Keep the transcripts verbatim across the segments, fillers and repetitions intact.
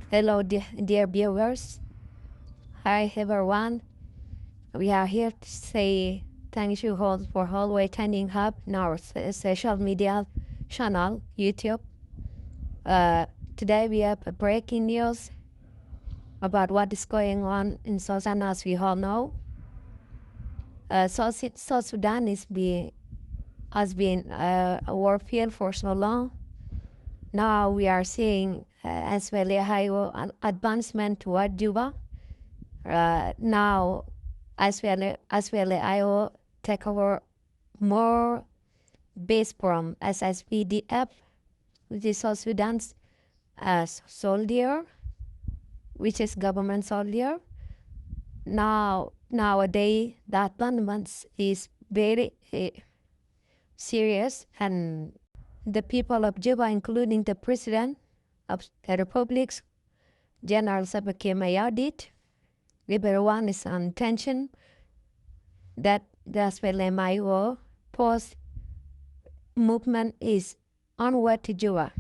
Hello, dear, dear viewers. Hi, everyone. We are here to say thank you all for always turning up in our s- social media channel, YouTube. Uh, today we have a breaking news about what is going on in South Sudan, as we all know. Uh, South, Su- South Sudan is be, has been uh, a war field for so long. Now we are seeing uh, S P L A I O an advancement toward Juba. Uh, now S P L A, S P L A I O take over more base from S S P D F, which is South Sudan's uh, soldier, which is government soldier. Now, nowadays, the advancement is very uh, serious, and the people of Juba, including the president of the republic, General Salva Kiir Mayardit, everyone is on tension that the S P L M I O force movement is onward to Juba.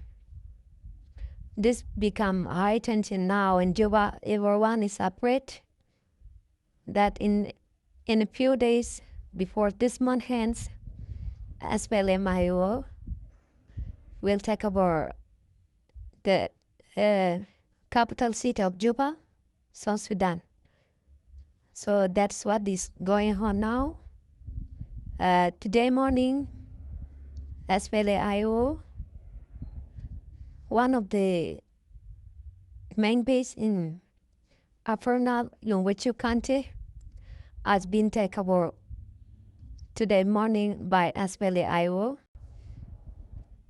This become high tension now in Juba. Everyone is afraid that in in a few days before this month ends, S P L M I O will take over the uh, capital city of Juba, South Sudan. So that's what is going on now. Uh, today morning, S P L A I O, one of the main base in Upper Nile, Lungwichuk County, has been taken over today morning by S P L A I O.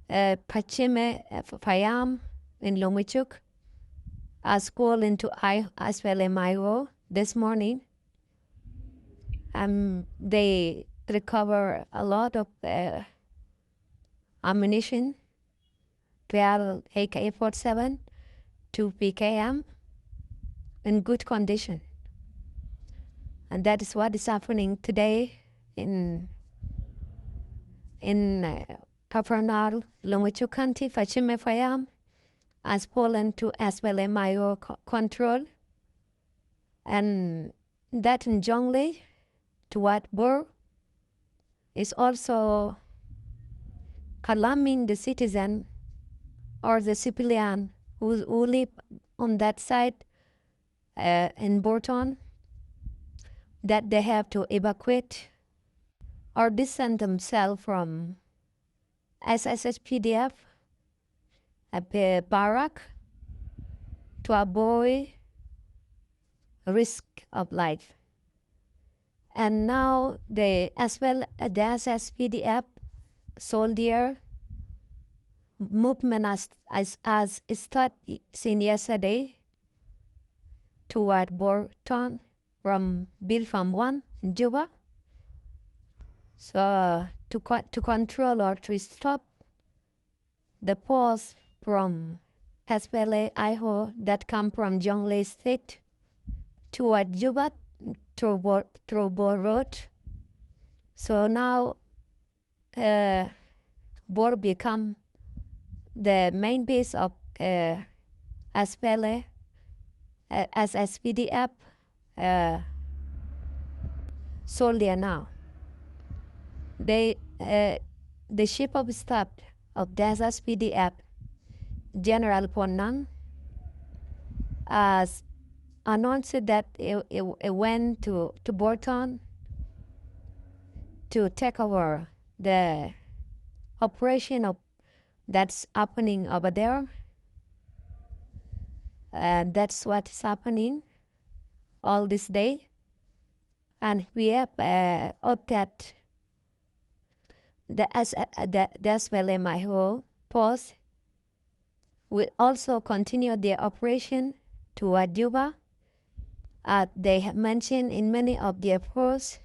Uh, Pachime uh, F- Fayam in Lungwichuk has called into I- S P L M I O this morning. Um, they recover a lot of uh, ammunition, twelve A K forty-seven, two P K M in good condition. And that is what is happening today in in uh, Upper Nile, Lungwichuk County, Pachime Fayam, has fallen to S P L M I O co- control, and that in Jonglei toward Bor is also alarming the citizen or the civilian who, who live on that side uh, in Bor Town that they have to evacuate or distance themselves from S S S P D F uh, barrack to avoid risk of life. And now the as well uh, the S S P D F soldier movement has has, has started since yesterday toward Bor Town from Bilpam one in Juba. So to co- to control or to stop the force from S P L A I O that come from Jonglei State toward Juba through Bor, through Bor Road. So now uh, Bor become the main base of uh, S P L A, uh, S S P D F uh, soldier now. They, uh, the chief of staff of the S S P D F, General Ponang, has announced that he, he, he went to, to Bor Town to take over the operation of that's happening over there. And that's what is happening all this day. And we have uh, hope that the, S- uh, the, the S P L M I O force will also continue their operation toward Juba. Uh, they have mentioned in many of their posts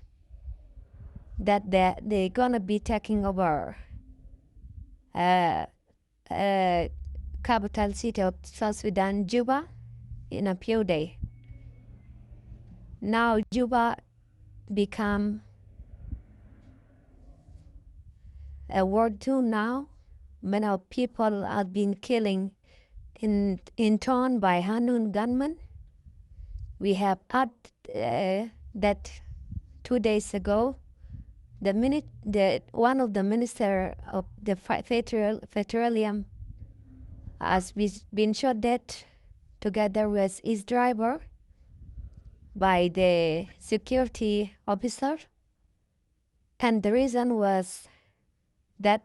that they, they're going to be taking over uh, uh, capital city of South Sudan, Juba, in a few days. Now Juba become a war zone now. Many of people have been killing in, in turn by unknown gunmen. We have heard uh, that two days ago, the, minute, the one of the minister of the petrol, petroleum has been shot dead together with his driver by the security officer. And the reason was that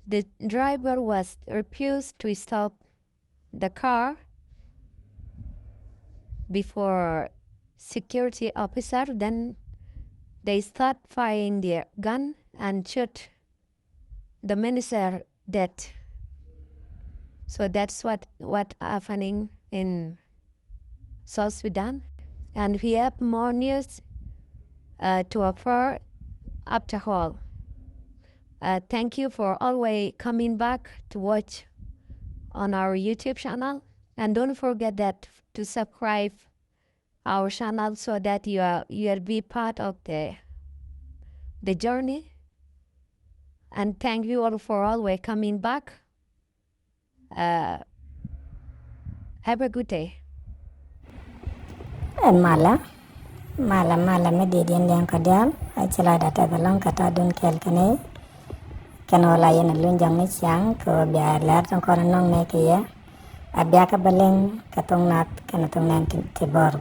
the driver was refused to stop the car before security officer. Then they start firing their gun and shoot the minister dead. So that's what what happening in South Sudan. And we have more news uh, to offer after all. Uh, thank you for always coming back to watch on our YouTube channel. And don't forget that to subscribe our channel so that you are you will be part of the the journey. And thank you all for always coming back. Uh, have a good day. Ɛn malä, malä, malä mi diet yɛn liɛŋ kɛ diaal. A ci la da tɛth alɔŋ kɛ ta dun kɛɛl kɛ ni. Kɛn wä la yɛn a luny jɔŋ ni ciaŋ kɛ wä bia lɛr tin kɔn nɔŋ ni kɛ yɛ. A bia kɛ bä liŋ kɛ thok nath kɛn thok nɛn ti bɔr.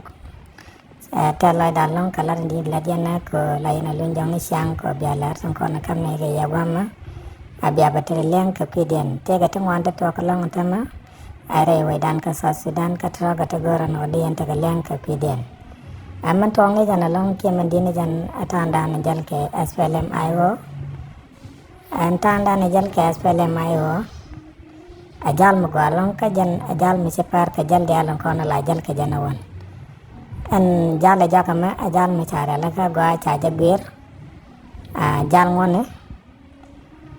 Ɛ, tɛth lɔcdan lɔŋ kɛ lat in di̱t lat yɛn nɛ kɛ la yɛn a luny jɔŋ ni ciaŋ kɛ bia lɛr tin kɔn kam ni kɛ yɛ guamä. A bia bä tɛth liɛŋ kɛ kui̱diɛn tëëkɛ ti ŋuan ti tuɔk kɛ lɔŋ tämɛ. A rɛy wecdan kä South Sudan kä tɔ̱rɔ̱ kɛ ti go̱rä nɔ di yɛn tekɛ liɛŋ kɛ kui̱diɛn. A min tuɔk ni jɛn a lɔŋ kiɛ min di̱t ni jɛn a ta̱a̱ŋdan jäl kɛ S P L M I O. Ɛn ta̱a̱ŋdan ɛ jäl kɛ S P L M I O. A jal mi gɔaa ɛlɔ̱ŋ kä jɛn a jal mi ci pär kɛ jäl diaal in kɔn la jäl kɛ jɛn ɛ wän. Ɛn jal ɛ jɔak ɛmɛ a jal mi ca rialikä gɔaa ca jɛ guir. A jal ŋuɔ̱ni.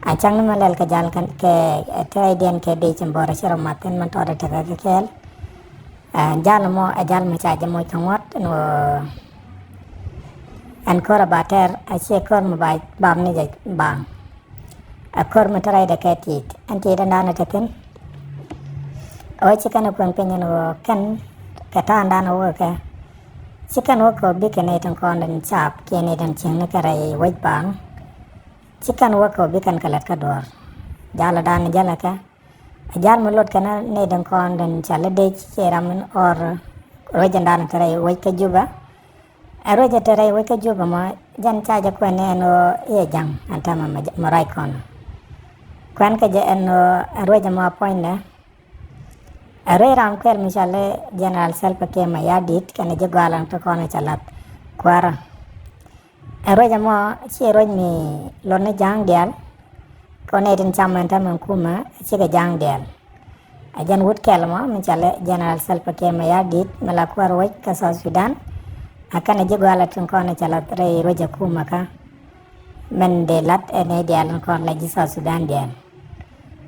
A cäŋ ni mɛ lɛl kɛ jal kɛ, kɛ tɛɛydiɛn kɛ dec in bɔr ci rɔ mat thi̱n mɛ tɔɔt ɛ tekɛ kɛ kɛɛl. Ɛ, jal mɔ ɛ jal mi ca jɛ moc kɛ ŋuɔ̱t ɛn ɣöö ɛn ko̱r ɛ ba tɛr a ciɛ ko̱r mi ba bam ni jɛ baŋ. Ɛ ko̱r mi te rɛydɛ kɛ ti̱i̱t ɛn ti̱i̱t ɛn da̱a̱n ɛ te thi̱n. Ɣöö ci kɛn ɛ kuɛn piny ɛn ɣöö kɛn kɛ ta̱a̱n da̱a̱n ɛ wä kɛ ci kɛn wä kɛ ɣöö bikɛ nɛy tin kɔn den caap kiɛ nɛy tin cieŋni kɛ rɛy wec baŋ. Ci kɛn wä kɛ ɣöö bikɛn kɛ lät kä duɔ̱ɔ̱r. Jal ɛ da̱a̱n ɛ jälɛ kɛ. A jal mi lot kɛn ni den kɔn den ca lɛ dec ci ram min ɔr ruec in dan te rɛy wec kä Juba. A ruec te rɛy wec kä Juba mɔ jɛn ca jɛ kuɛn ni ɛn ɣöö i̱ ɛ ja̱ŋ ɛn täämɛ mɛ ruac kɔn. Kuɛn kɛ jɛ ɛn ɣöö a ruec mɔ a puɔ̱nydɛ. A ruec ram kuɛl mi ca lɛ General Salva Kiir Mayardit kɛn ji̱ gɔaa lan te kɔn ca lath kuäärä. Ɛ ruec ɛmɔ ci ruec mi lot ni ja̱a̱ŋ diaal. Kɛ nɛy tin cam ɛn täämɛ kumɛ cikɛ ja̱a̱ŋ diaal. Ɛ jɛn wut kɛl ɛmɔ mi cɔalɛ General Salva Kiir Mayardit mi la kuäär wec kä South Sudan. A kɛn ji̱ gɔaa la tin kɔn ca lath rɛy ruec ɛ kumɛ kä. Min dee lath ɛ nɛy diaal in kɔn la ji̱ South Sudan diaal.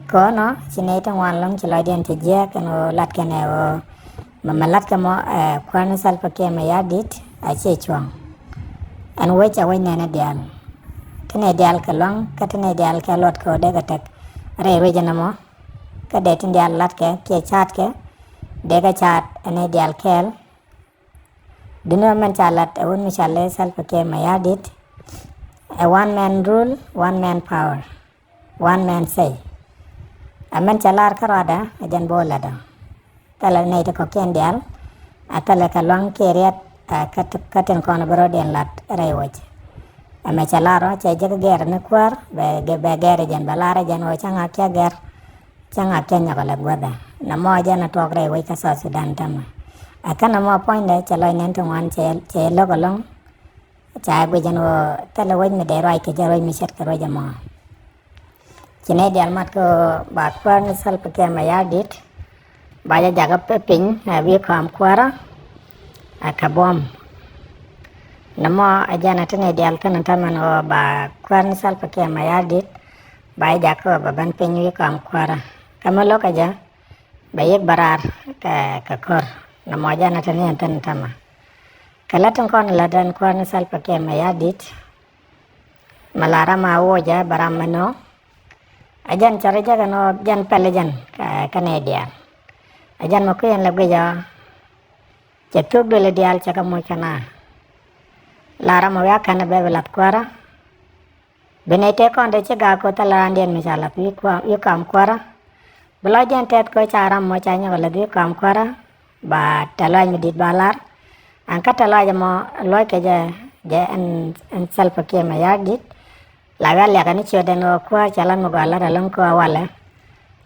Kɔnɔ ci nɛy ti ŋuan lɔŋ ci lɔcdiɛn ti jiääk ɛn ɣöö lat kɛn ɛ ɣöö mɛ mɛ lat kɛ mɔ ɛ kuäär ni Salva Kiir Mayardit a ciɛ cuɔ̱ŋ. Ɛn wec a wec nɛnɛ diaal. Ti nɛy diaal kɛ luaŋ kä ti nɛy diaal kɛ luɔt kɛ ɣöö dee kɛ tek rɛy ruec ɛn ɛmɔ. Kä dee tin diaal lat kɛ kiɛ ca̱a̱t kɛ dee kɛ ca̱a̱t ɛ nɛy diaal kɛɛl. Duŋni mɛn ca lat ɛ wut mi cɔalɛ Salva Kiir Mayardit. Ɛ one man rule, one man power, one man say. Ɛ mɛn ca lar kä ruacdä ɛ jɛn bo̱o̱ latdä. Thilɛ nɛy ti kɔ̱kiɛn diaal a thilɛ kɛ luaŋ kiɛ riɛt ɛ kä tin kɔn bi rɔ̱diɛn lat rɛy wec. Ɛ mɛ ca lar ɔ cɛ jek gɛr ni kuäär bɛ gɛr jɛn bɛ lar jɛn ɣöö cä ŋa̱k cä gɛr. Cä ŋa̱k cä nyɔk a lɛ guäthɛ nɔmɔ jɛn a tuɔɔk rɛy wec kä South Sudan tämɛ. Ɛ kɛn nɔmɔ puɔ̱nydɛ cɛ lɔc nɛn ti ŋuan cɛ lo̱k ɛlɔ̱ŋ. Ca guic ɛn ɣöö thilɛ wec mi dee ruac kɛ jɛ ruec mi ce̱tkɛ ruec ɛmɔ. Ci nɛy diaal mat kɛ ɣöö ba kuäär ni Salva Kiir Mayardit ba jɛ jakä piny ɛ wi̱i̱ kɔam kuäärä. Ɛ kɛ buɔ̱m nɔmɔ ɛ jɛn a ti nɛy diaal thi̱n tämɛ ɛn ɣöö ba kuäär ni Salva Kiir Mayardit ba jɛ jakä ɣöö ba ben piny wi̱i̱ kɔam kuäärä. Kä mi lo̱kɛ jɛ bɛ yik bɛ raar kɛ kɛ ko̱r nɔmɔ jɛn a te ni ɛn thi̱n tämɛ. Kɛ lät tin kɔn lät ɛn kuäär ni Salva Kiir Mayardit. Mɛ la ram a woc ɛ bɛ ram mɛ nɔ. A jɛn cɔri jɛ kɛ nɔ jɛn pɛl jɛn kɛ nɛy diaal. Ɛ jɛn mɔ kui̱n lɛ guic ɔ. Cɛ thuk duël diaal cɛ kɛ moc kɛ na. La ram mɔ wiak kɛn bɛ bi lath kuäärä. Bi nɛy tëë kɔn te ci gak koth thilɛ raandiɛn mi ca lath wi̱i̱ kam kuäärä. Bi lɔcdiɛn tɛth kɛ ca ram mɔ ca nyɔk lath wi̱i̱ kam kuäärä. Ba tɛ lɔc mi di̱t ba lar. Ɛn kä tɛ lɔc ɛmɔ luɔckɛ jɛ, jɛ ɛn Salva Kiir Mayardit. La wial liakɛ ni ciötdɛn ɣöö kuäär cɛ lat mi gɔaa lat ɛlɔ̱ŋ kɛ ɣöö walɛ.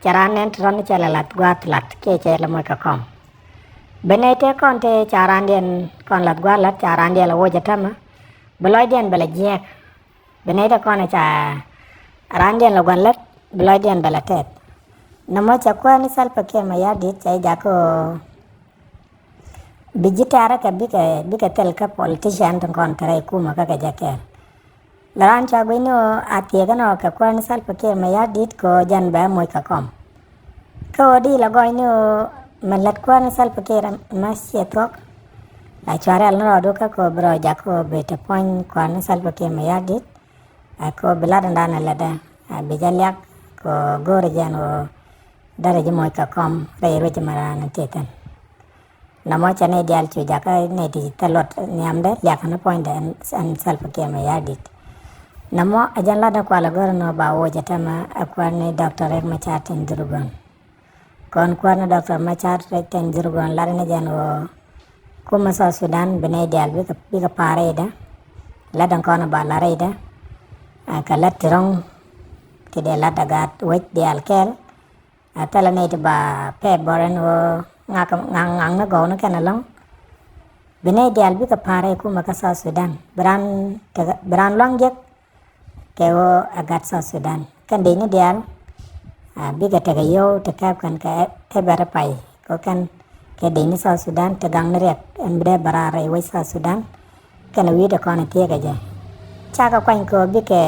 Cɛ raan nɛn ti rɔ̱n ni cɛ lɛ lath gua̱a̱th lat kiɛ cɛ lɛ moc kɛ kɔm. Bi nɛy tëë kɔn tëë ca raandiɛn kɔn lath gua̱a̱th lat ca raandiɛn lɛ woc ɛ tämɛ. Bi lɔcdiɛn bɛ lɛ jiɛɛk. Bi nɛy tëë kɔn ca raandiɛn lɛ gua̱n lat bi lɔcdiɛn bɛ lɛ tɛth. Nɔmɔ cɛ kuäär ni Salva Kiir Mayardit cɛ jakä ɣöö bi ji̱ tɛ̈rä kɛ bikɛ, bikɛ thil kä politician tin kɔn te rɛy kumä kä kɛ jɛ kɛɛl. La raan cua guic ni ɣöö a thieekä nɔ kɛ kuäär ni Salva Kiir Mayardit kɛ ɣöö jɛn bɛ moc kɛ kɔm. Kä ɣöö di la gɔɔy ni ɣöö mɛ lät kuäär ni Salva Kiir mɛ ciɛ thuɔ̱k. La cua rial ni rɔɔdu kä kɛ ɣöö bi rɔ jak kɛ ɣöö bi te puɔ̱ny kuäär ni Salva Kiir Mayardit. Ɛ kɛ ɣöö bi lat ɛn dan ɛ lät ɛ bi jɛ liak kɛ ɣöö go̱o̱rɛ jɛn ɣöö derɛ ji̱ moc kɛ kɔm rɛy ruec mɛ raan ti thi̱n. Nɔmɔ cɛ nɛy diaal cu jakä nɛy ti thil luɔt nhiamdɛ liakɛ ni puɔ̱nydɛ ɛn Salva Kiir Mayardit. Nɔmɔ ɛ jɛn latdä kualɛ go̱rɛ nɔ ba woc ɛ tɛmɛ ɛ kuäär ni Doctor Riek Machar Teny Dhurgon. Kɔn kuäär ni Doctor Machar Teny Dhurgon latdä ni jɛn ɣöö kumɛ South Sudan bi nɛy diaal bikɛ, bikɛ pa̱a̱r rɛydä. Latdä kɔn ba la rɛydä. Ɛ kɛ lät ti ro̱ŋ ti dee latdä gaat wec diaal kɛɛl. A thilɛ nɛy ti ba pɛp bɔr ɛn ɣöö ŋak, ŋak, ŋak ni gɔw ni kɛn ɛlɔ̱ŋ. Bi nɛy diaal bikɛ pa̱a̱r rɛy kumɛ kä South Sudan. Bi raan tekɛ, bi raan luaŋ jek kɛ ɣöö ɛ gat South Sudan. Kɛn dec ni diaal a bikɛ tekɛ yio̱w ti kɛp kɛn kɛ ɛ bɛr pay kɛ kɛn kɛ dec ni South Sudan ti gaŋ ni riɛk ɛn bi dee bɛ raar rɛy wec South Sudan. Kɛn wi̱i̱dɛ kɔn ɛ thiekɛ jɛ. Cakɛ kuany kɛ ɣöö bikɛ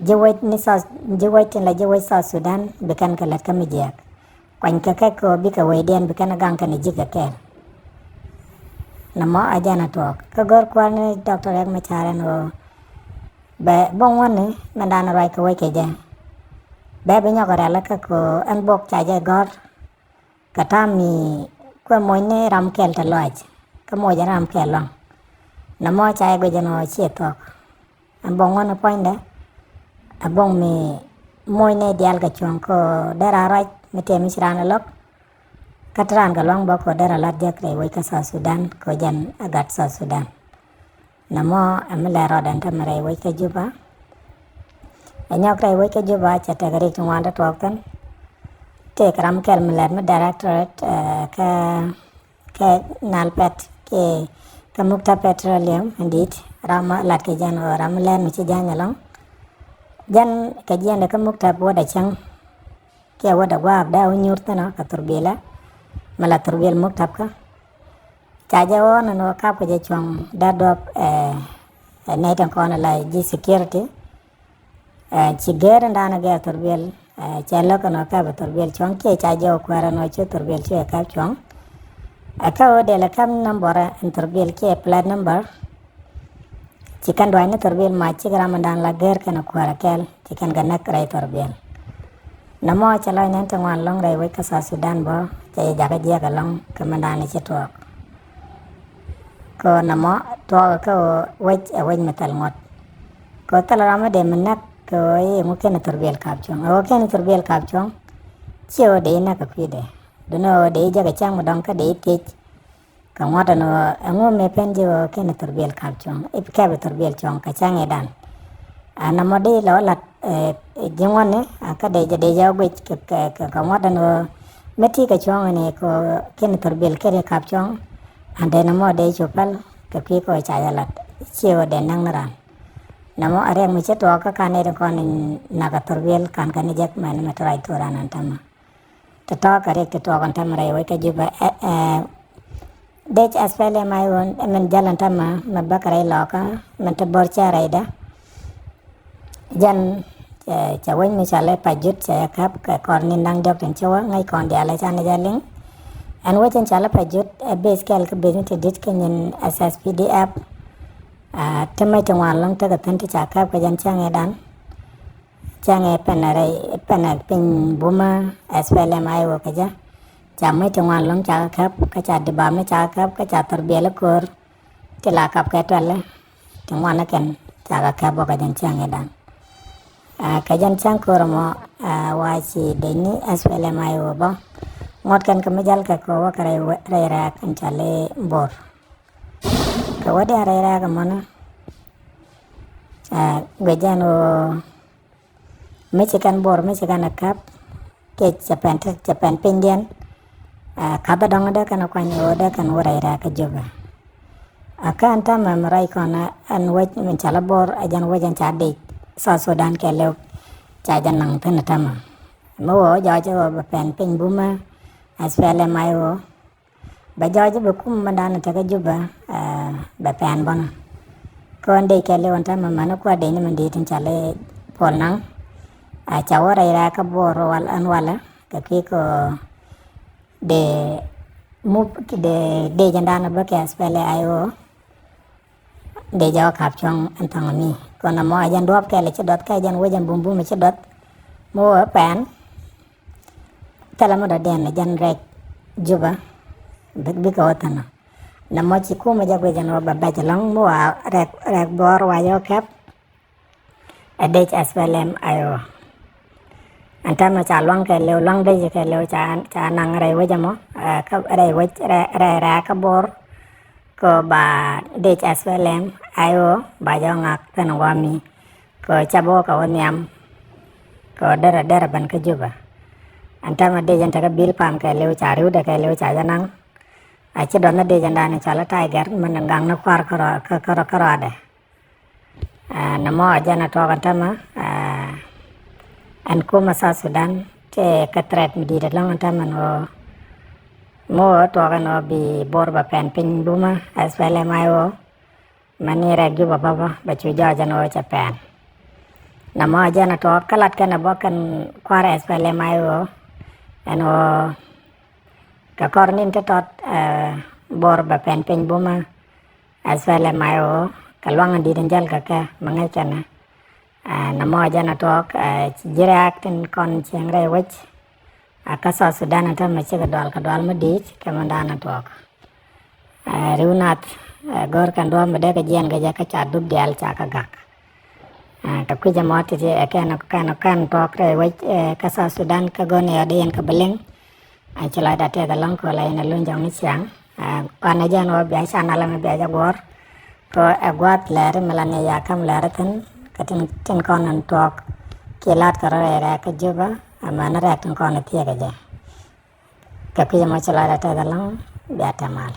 ji̱ wec ni South, ji̱ wec tin la ji̱ wec South Sudan bi kɛn kɛ lät kä mi jiɛɛk. Kuany kɛ kɛ kɛ ɣöö bikɛ wecdiɛn bi kɛn ɛ gaŋ kɛn ɛ ji̱ kɛ kɛɛl. Nɔmɔ a jɛn a tuɔɔk kä go̱r kuäär ni Doctor Riek Machar ɛn ɣöö bɛ buɔ̱ŋ wäni mɛn dan ruac kɛ wec kɛ jɛ. Bɛ bi nyɔk rial kä kɛ ɣöö ɛn bok ca jɛ gɔ̱r. Kɛ ta̱a̱ mi kuɛ moc ni ram kɛl te lɔac kä moc ram kɛl lɔŋ. Nɔmɔ ca jɛ guic ɛn ɣöö ciɛ thuɔ̱k. Ɛn buɔ̱ŋ wäni puɔ̱nydɛ ɛ buɔ̱ŋ mi moc ni diaal kɛ cuɔ̱ŋ kɛ ɣöö dee raan ruac mi tëë mi ci raan ɛ lo̱k. Kä te raan kɛ luaŋ bä kɛ ɣöö dee raan lat jek rɛy wec kä South Sudan kɛ ɣöö jɛn ɛ gat South Sudan. Nɔmɔ ɛ mi lɛr rɔɔdɛ ɛn tämɛ rɛy wec kä Juba. Ɛ nyɔk rɛy wec kä Juba cɛ tekɛ rik ti ŋuan ti tuɔɔk thi̱n. Tëëkɛ ram kɛl mi lɛr mi directorate ɛ kɛ, kɛ NALPET kiɛ kɛ Mukta Petroleum in dit ram mi lat kɛ jɛn ɣöö ram mi lɛr mi ci jäny ɛlɔ̱ŋ. Jɛn kɛ jiɛndɛ kä Mukta bi wädɛ cäŋ. Kiɛ wädɛ gua̱a̱p dee wä nyuur thi̱n ɔ kɛ thurbilä. Mi la thurbil muktab kä ca jɛ ɣɔ̱ɔ̱n ɛn ɣöö kap kɛ jɛ cuɔ̱ŋ dee duɔ̱p ɛ nɛy tin kɔn la ji̱ security. Ɛ ci gɛɛr in da̱a̱n ɛ gɛɛr thurbil ɛ cɛ lo̱k ɛn ɣöö kap ɛ thurbil cuɔ̱ŋ kiɛ ca jɛ wä kuäär ɛn ɣöö cu thurbil cu ɛ kap cuɔ̱ŋ. Ɛ kä ɣöö dee lɛ kap number ɛn thurbil kiɛ plate number. Ci kɛn dua̱cni thurbil mac cikɛ ram in da̱a̱n la gɛɛr kɛn ɛ kuäär ɛ kɛl ci kɛn kɛ näk rɛy thurbil. Nɔmɔ cɛ lɔc nɛn ti ŋuan lɔ̱ŋ rɛy wec kä South Sudan bä cɛ jɛ jakä jiɛk ɛlɔ̱ŋ kɛ mɛn da̱a̱n ci tuɔɔk. Kɛ ɣöö nɔmɔ tuɔɔk kä ɣöö wec ɛ wec mi thil ŋuɔ̱t. Kɛ ɣöö thil ram mi dee mi näk kɛ ɣöö i̱ ŋu kɛn thurbil kap cuɔ̱ŋ ɛ ɣöö kɛn thurbil kap cuɔ̱ŋ. Ciɛ ɣöö dee i̱ näk kɛ kui̱dɛ duundɛ ɣöö dee i̱ jäk ɛ cäŋ mi dɔ̱ŋ kä dee i̱ thiec. Kɛ ŋuɔ̱t ɛn ɣöö ɛŋu mëë pen ji̱ ɣöö kɛn thurbil kap cuɔ̱ŋ i̱ kɛp thurbil cuɔ̱ŋ kɛ cäŋ i̱ dan. Ɛ nɔmɔ di lɔ lat ji̱ ŋuɔ̱tni kä dee jɛ dee jɛ guic kɛ, kɛ, kɛ ŋuɔ̱t ɛn ɣöö mi ti kɛ cuɔ̱ŋ ɛn i̱ kɛ ɣöö kɛn thurbil kɛn i̱ kap cuɔ̱ŋ. Ɛn dee nɔmɔ dee cu päl kɛ kui̱ kɛ ɣöö ca jɛ lat ciɛ ɣöö dee näk ni raan. Nɔmɔ a riɛk mi ci tuɔɔk kä kan i̱ kɔn in nak a thurbil kan kɛ ni jek mɛn mi tɔrac thur an an tämɛ. Ti tɔɔk kɛ riɛk ti tuɔɔk ɛn tämɛ rɛy wec kä Juba ɛ, ɛ, dec SPLM-IO ɛmɛn jäl ɛn tämɛ mɛ bäkɛ rɛy lɔkä mɛn ti bɔr cɛ rɛydä. Jɛn cɛ wec mi cɔal i̱ Pajut cɛ jɛ käp kɛ kɔr ni̱n da̱ŋ diɔ̱k tin ci wä ŋäc kɔn diaal ɛ canɛ jɛ liŋ. Ɛn wec in cɔal i̱ Pajut ɛ base kɛl kä base ni ti di̱t kä nyin SSPDF. Ti mec ti ŋuan lɔ̱ŋ tekɛ thi̱n ti ca käp kɛ jɛn cäŋ ëëdan. Cäŋ ëë pɛnɛ rɛy pɛnɛ piny bumä SPLM-IO kɛ jɛ. Ca mi ti ŋuan lo̱ŋ ca kɛ käp, kä ca dibam ni ca kɛ käp, kä ca thor biɛl ko̱r ti la kap kɛ tuɛl ti ŋuan ni kɛn ca kɛ käp bä kɛ jɛn cäŋ idan. Aa, kɛ jɛn cäŋ ko̱r mɔ, aa, wa ci dec ni S P L M I O bä ŋuɔt kɛn kɛ mi jal kɛ kɛ wä kɛ rɛy wä-, rɛy rɛɛk in ca li Bor. Kɛ wä diaal rɛy rɛɛk mɔnä, aa, guic jɛn ɣöö mi ci kɛn Bor mi ci kɛn a käp kɛ cɛ pɛn te, cɛ pɛn pinydiɛn. Aa, kath dɔŋ dee kɛn kuany ɣöö dee kɛn wä rɛy rɛɛk kä Juba. Aa, kä ɛn täämɛ mi ruac kɔn ɛn wec min ca la Bor, ɛ jɛn wec ɛn ca dec South Sudan kɛɛliw ca jɛ naŋ thi̱n täämɛ. Mi wä jɔɔc ɣöö bɛ pɛn piny bumä S P L M I O. Bɛ jɔɔc bɛ kum mi dan tekä Juba, aa, bɛ pɛn bɔnɔ. Kɔn dec kɛɛliw ɛn täämɛ mani kua̱r dec ni mi di̱i̱t in ca li Paul Nang. Aa, ca wä rɛy rɛɛk kä Bor wal ɛn walɛ kɛ kui̱ kɛ dee mup dee dec ɛn dan bä kɛ S P L M I O. Dec jɛ wä kap cuɔ̱ŋ ɛn thaŋ mi kɔn ɛmɔ ɛ jɛn duɔ̱ɔ̱p kɛɛl ci duɔth kɛ jɛn wec ɛn bumbum ci duɔth. Mi wä pɛn thilɛ mi dɔ̱diɛn ɛ jɛn rɛc Juba. Bikɛ wä thi̱n ɔ nɛmɔ ci kumɛ jɛ guic ɛn wä bɛ bɛc ɛlɔ̱ŋ mi wa rɛk, rɛk Bor wa yɛ wä kɛp. Ɛ dec S P L M I O. Ɛn täämɛ ca luaŋ kɛɛliw, luaŋ dec kɛɛliw ca, ca naŋ rɛy wec ɛmɔ, ɛ, kä rɛy wec, rɛy, rɛy rɛɛk kä Bor. Kɛ ba dec S P L M I O ba jɛ ŋak thi̱n guami. Kɛ ca bä kɛ wä nhiam. Kɛ derɛ, derɛ ben kä Juba. Ɛn täämɛ dec ɛn tekä Bilpam kɛɛliw ca riwdɛ kɛɛliw ca jɛ naŋ. A ci duɔth ni dec ɛn dan ca la Tiger min gaŋ ni kua̱r kä rɔ, kä, kä rɔ, kä rɔadɛ. Aa, nɛmɔ a jɛn a tuɔɔk ɛn täämɛ, aa, ɛn kumɛ South Sudan tëë kɛ threat mi di̱i̱t ɛlɔ̱ŋ ɛn täämɛ ɛn ɣöö mi wä tuɔɔk ɛn ɣöö bi Bor bɛ pɛn piny bumä S P L M I O. Mani rɛk Juba bä bä bɛ cu jɔɔc ɛn ɣöö cɛ pɛn. Nɛmɔ a jɛn a tuɔɔk kä lat kɛn a bä kɛn kua̱r S P L M I O ɛn ɣöö kɛ kɔr ni̱n ti tɔt, aa, Bor bɛ pɛn piny bumä S P L M I O kɛ luaŋ in di̱t in jäl kɛ kɛ mi ŋäc kɛnɛ. Aa, nɛmɔ jɛn a tuɔɔk, aa, ji̱ rɛ̈ɛ̈k tin kɔn cieŋ rɛy wec. Aa, kä South Sudan in täämɛ cikɛ dual kɛ dual mi di̱i̱t kɛ mi dan a tuɔɔk. Aa, ri̱w nath, aa, go̱r kɛn duɔ̱ɔ̱p mi dee kɛ jiɛn kɛ jɛ kä ca dup diaal ca kɛ gak. Aa, kɛ kui̱c ɛmɔ ti̱ti̱ ɛ kɛn, kɛn, kɛn tuɔɔk rɛy wec, ɛ, kä South Sudan kä go̱n ɛ ɣöö dee yɛn kɛ bä liŋ. Aa, ci lɔcdä tɛth ɛlɔ̱ŋ kɛ ɣöö la yɛn ɛ luny jɔŋni ciaŋ. Aa, kɔn ɛ jɛn ɣöö bia ca nal ɛmɛ bia jɛ guɔ̱ɔ̱r. Kɛ ɣöö ɛ gua̱a̱th lɛɛri mi la ni ya käm lɛɛri thi̱n kɛ tin, tin kɔn ɛn tuɔɔk. Ci la̱t kɛ rɔ rɛy rɛɛk kä Juba, amäni rɛɛk tin kɔn ɛ thiek kɛ jɛ. Kɛ kui̱ ɛmɔ ci lɔcdä tɛth ɛlɔ̱ŋ, bia te mal.